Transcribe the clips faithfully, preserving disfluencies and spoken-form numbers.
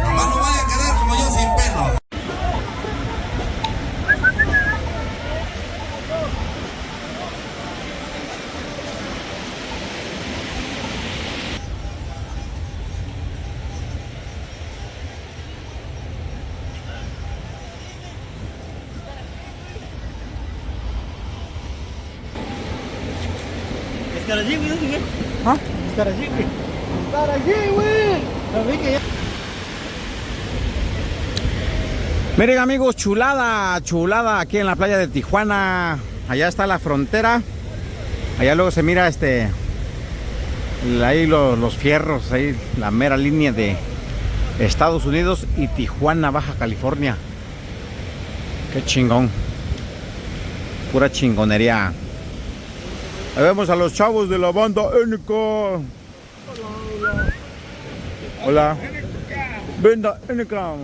Nomás no vaya a quedar como yo sin pelo. Es cara allí, güey, no sé qué. ¿Ah? Es cara allí, güey. Es cara allí, güey. Lo vi que ya. Miren, amigos, chulada, chulada aquí en la playa de Tijuana. Allá está la frontera. Allá luego se mira este, ahí lo- los fierros, ahí la mera línea de Estados Unidos y Tijuana, Baja California. Qué chingón. Pura chingonería. Ahí vemos a los chavos de la banda N K. Hola. Banda N K.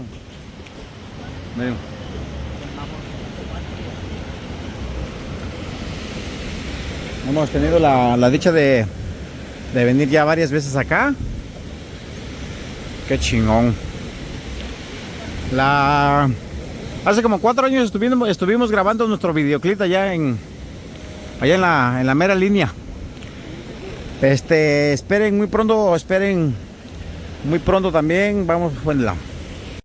Miren. Hemos tenido la, la dicha de, de venir ya varias veces acá. Qué chingón. La... Hace como cuatro años estuvimos, estuvimos grabando nuestro videoclip allá en, allá en la, en la mera línea. Este, esperen muy pronto, esperen muy pronto también. Vamos, bueno, la-